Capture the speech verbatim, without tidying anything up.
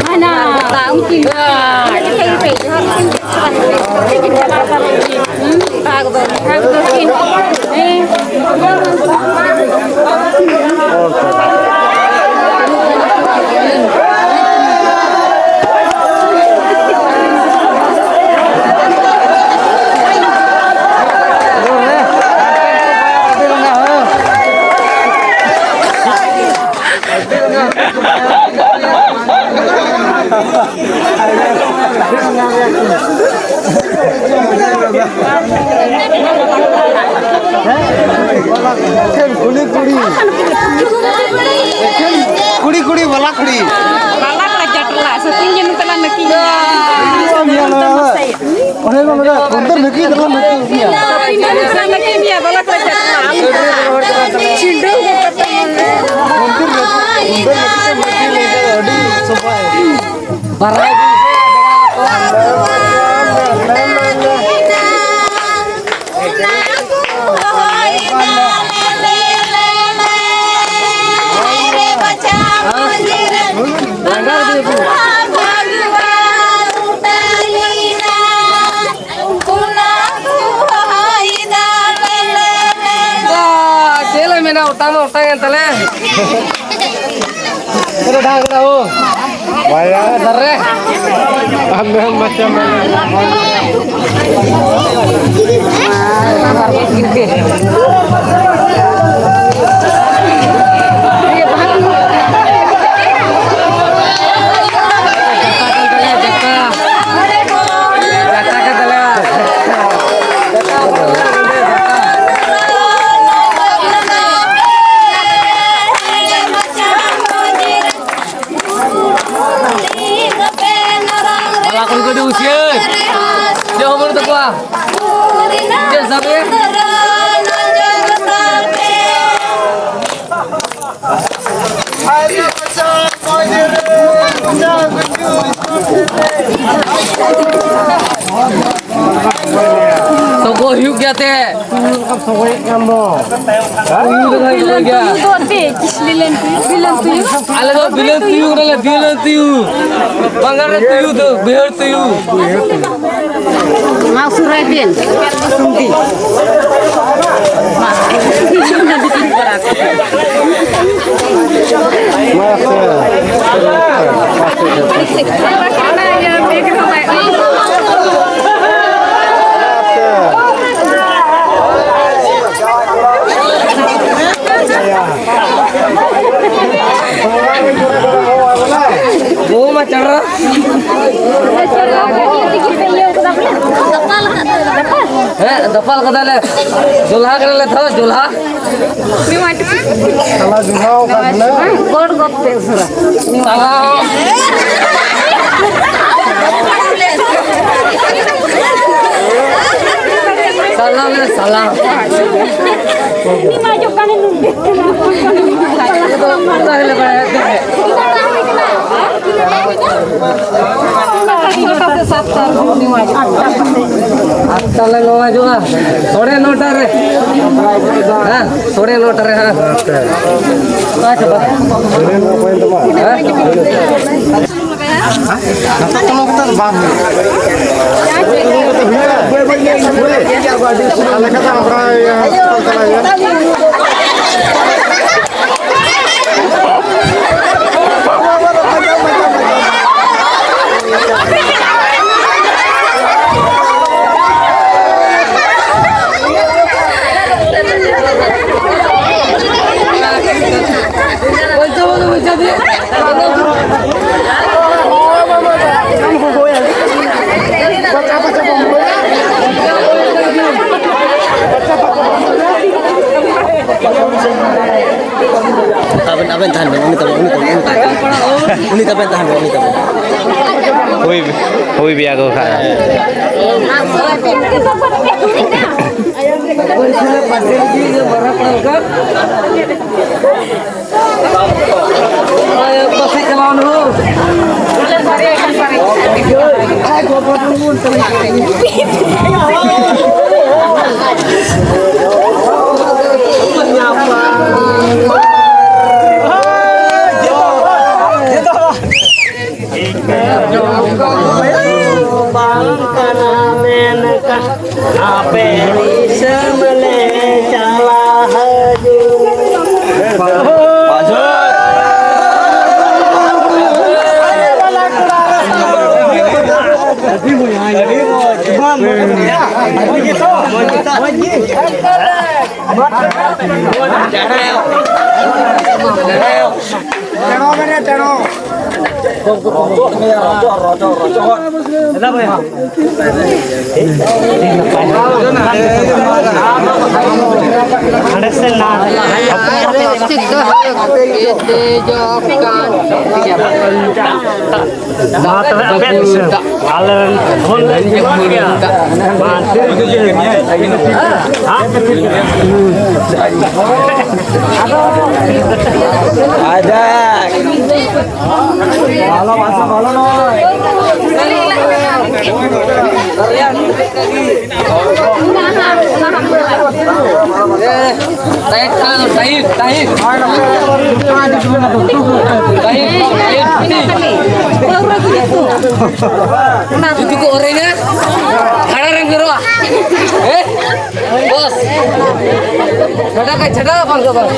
ᱦᱟᱱᱟ ᱩᱱᱠᱤᱱ ᱟᱹᱰᱤ ᱥᱟᱺᱜᱤᱧ ᱯᱮ ᱡᱚᱦᱟᱨ᱾ ᱵᱷᱟᱜᱽ ᱫᱚ, ᱵᱷᱟᱜᱽ ᱫᱚ ᱠᱤᱱ, ᱦᱮᱸ᱾ ᱮᱠᱷᱮᱱ ᱠᱩᱲᱤ ᱠᱩᱲᱤ᱾ ᱮᱠᱷᱮᱱ ᱠᱩᱲᱤ ᱠᱩᱲᱤ ᱵᱟᱞᱟ ᱠᱩᱲᱤ᱾ ᱵᱟᱞᱟ ᱠᱚᱲᱟ ᱪᱟᱴᱞᱟ, ᱥᱟᱹᱛᱤᱧ ᱡᱮᱱ ᱛᱟᱞᱟ ᱱᱟᱹᱠᱤᱧ᱾ ᱧᱮᱞ ᱢᱮ᱾ ᱚᱱᱮ ᱠᱚ ᱢᱮᱱᱟ, ᱠᱩᱱᱛᱟᱹᱨ ᱱᱟᱹᱠᱤ ᱛᱟᱞᱟ ᱱᱟᱹᱠᱤ ᱜᱮᱭᱟ᱾ ᱥᱟᱹᱛᱤᱧ ᱡᱮᱱ ᱛᱟᱞᱟ ᱱᱟᱹᱠᱤᱧ ᱜᱮᱭᱟ, ᱵᱟᱞᱟ ᱠᱚᱲᱟ ᱪᱟᱴᱞᱟ᱾ ᱟᱞᱚ ᱪᱷᱤᱰᱟᱹᱣ ᱜᱚᱫ ᱠᱟᱛᱟᱢ ᱢᱟᱱᱮ᱾ ᱠᱩᱱᱛᱟᱹᱨ ᱱᱟᱹᱠᱤ, ᱠᱩᱱᱛᱟᱹᱨ ᱱᱟᱹᱠᱤ ᱛᱮ ᱱᱟᱹᱠᱤ ᱞᱮᱱᱠᱷᱟᱱ ᱫᱚ ᱟᱹᱰᱤ ᱥᱚᱵᱷᱟᱭ᱾ ᱵᱟᱨᱦᱟᱭ ᱜᱮ ᱥᱮ ᱟᱹᱰᱤ ᱜᱟᱱ ᱠᱚ᱾ ᱪᱮᱫ ᱞᱮ ᱢᱮᱱᱟ, ᱚᱴᱟᱝ ᱢᱟ ᱚᱴᱟᱝ ᱮᱱ ᱛᱟᱞᱮ᱾ ᱟᱨᱮ ᱰᱷᱟᱠ ᱨᱮ ᱦᱳ᱾ ᱵᱟᱭᱟ᱾ ᱫᱟᱨᱮ᱾ ᱟᱢ ᱫᱚ ᱢᱟᱪᱟ ᱢᱮ᱾ ᱡᱮ ᱦᱚᱢᱚᱨ ᱛᱟᱠᱚᱣᱟ᱾ ᱡᱮ ᱥᱟᱵᱮ᱾ ᱥᱚᱜᱚᱭ ᱦᱩᱭᱩᱜ ᱜᱮᱭᱟ ᱛᱮ᱾ ᱥᱚᱜᱚᱭᱮᱫ ᱠᱟᱱ ᱫᱚ᱾ ᱛᱩᱭᱩ ᱫᱚ ᱵᱷᱟᱭ ᱥᱚᱜᱚᱭ ᱜᱮᱭᱟ᱾ ᱛᱩᱭᱩ ᱫᱚ ᱟᱯᱮ, ᱵᱤᱞᱟᱹᱱ ᱛᱩᱭᱩ, ᱵᱤᱞᱟᱹᱱ ᱛᱩᱭᱩ᱾ ᱟᱞᱮ ᱫᱚ ᱵᱤᱞᱟᱹᱱ ᱛᱩᱭᱩ ᱠᱟᱱᱟᱞᱮ, ᱵᱤᱞᱟᱹᱱ ᱛᱩᱭᱩ᱾ ᱵᱟᱝᱜᱟᱞ ᱨᱮ ᱛᱩᱭᱩ ᱫᱚ, ᱵᱟᱹᱭᱦᱟᱹᱲ ᱛᱩᱭᱩ᱾ ᱢᱟ ᱩᱥᱩᱨᱟᱭ ᱵᱤᱱ᱾ ᱥᱩᱱᱫᱤ᱾ ᱢᱟ᱾ ᱵᱚᱦᱩ ᱢᱟ ᱪᱟᱲᱟ᱾ ᱦᱮᱸ, ᱫᱟᱯᱟᱞ ᱠᱟᱫᱟᱞᱮ᱾ ᱡᱚᱞᱦᱟ ᱠᱟᱱᱟᱞᱮ ᱛᱚ, ᱡᱚᱞᱦᱟ᱾ ᱥᱟᱞᱟ ᱡᱚᱞᱦᱟ ᱚᱠᱟ ᱠᱟᱱᱟ? ᱜᱚᱰ ᱜᱚᱫ ᱯᱮ ᱩᱥᱟᱹᱨᱟ᱾ ᱥᱟᱞᱟ᱾ ᱥᱟᱞᱟ ᱢᱮ, ᱥᱟᱞᱟ᱾ ᱩᱱᱤ ᱢᱟ ᱦᱤᱡᱩᱜ ᱠᱟᱱ ᱱᱩᱱ ᱫᱤᱱ᱾ ᱛᱟᱦᱞᱮ ᱵᱟᱲᱟᱭᱟ᱾ ᱟᱨ ᱛᱟᱦᱞᱮ ᱱᱚᱣᱟ ᱦᱤᱡᱩᱜᱼᱟ ᱥᱟᱲᱮ ᱱᱚᱴᱟ ᱨᱮ᱾ ᱦᱮᱸ, ᱥᱟᱲᱮ ᱱᱚᱴᱟ ᱨᱮ, ᱦᱮᱸ᱾ ᱟᱪᱪᱷᱟ, ᱵᱟ᱾ ᱦᱮᱸ? ᱱᱤᱛᱚᱜ ᱠᱳᱱᱳ ᱠᱟᱛᱷᱟ ᱫᱚ ᱵᱟᱝ ᱦᱩᱭᱩᱜᱼᱟ᱾ ᱟᱞᱮ ᱠᱷᱟᱱ ᱫᱚ ᱟᱢᱨᱟ, ᱤᱭᱟᱹ, ᱦᱟᱥᱯᱟᱛᱟᱞ ᱪᱟᱞᱟᱜ ᱦᱩᱭᱩᱜᱼᱟ᱾ ᱟᱵᱮᱱ, ᱟᱵᱮᱱ ᱛᱟᱦᱮᱱ ᱵᱮᱱ, ᱩᱱᱤ ᱛᱟᱵᱮᱱ, ᱩᱱᱤ ᱛᱟᱵᱮᱱ, ᱩᱱᱤ ᱛᱟᱵᱮᱱ᱾ ᱩᱱᱤ ᱛᱟᱵᱮᱱ ᱛᱟᱦᱮᱱ ᱵᱮᱱ, ᱩᱱᱤ ᱛᱟᱵᱮᱱ᱾ ᱦᱳᱭ, ᱦᱳᱭ᱾ ᱵᱤᱭᱟ ᱠᱚ ᱠᱷᱟᱡ᱾ ᱵᱟᱝ ᱠᱟᱱᱟ ᱢᱮᱱ ᱠᱟᱜ ᱟᱯᱮ ᱫᱤᱥᱚᱢ ᱞᱮ ᱪᱟᱞᱟᱣ ᱦᱤᱡᱩᱜ᱾ ᱢᱟ ᱛᱚᱵᱮ ᱟᱯᱮᱭᱟᱜ ᱫᱤᱥᱚᱢ᱾ ᱟᱞᱮ ᱨᱮᱱ ᱦᱚᱲ ᱞᱮ ᱡᱚᱦᱟᱨ ᱜᱮᱭᱟ᱾ ᱢᱟ ᱛᱤᱨᱤᱥ ᱡᱩᱫᱤ ᱦᱮᱸ? ᱟᱡᱟᱜ᱾ ᱵᱷᱟᱞᱚ ᱵᱟᱥᱟ, ᱵᱷᱟᱞᱚ ᱱᱚᱭ᱾ Tight, tight, tight. Tight, tight. ᱡᱩᱫᱤ ᱠᱚ ᱚᱨᱮᱧᱟ, ᱦᱟᱲᱟᱨᱮᱢ ᱜᱮᱨᱚᱜᱼᱟ᱾ ᱦᱮᱸ? ᱵᱚᱥ᱾ ᱪᱷᱟᱰᱟ ᱠᱷᱟᱡ ᱪᱷᱟᱰᱟ, ᱵᱟᱝ ᱫᱚ ᱵᱟᱝ᱾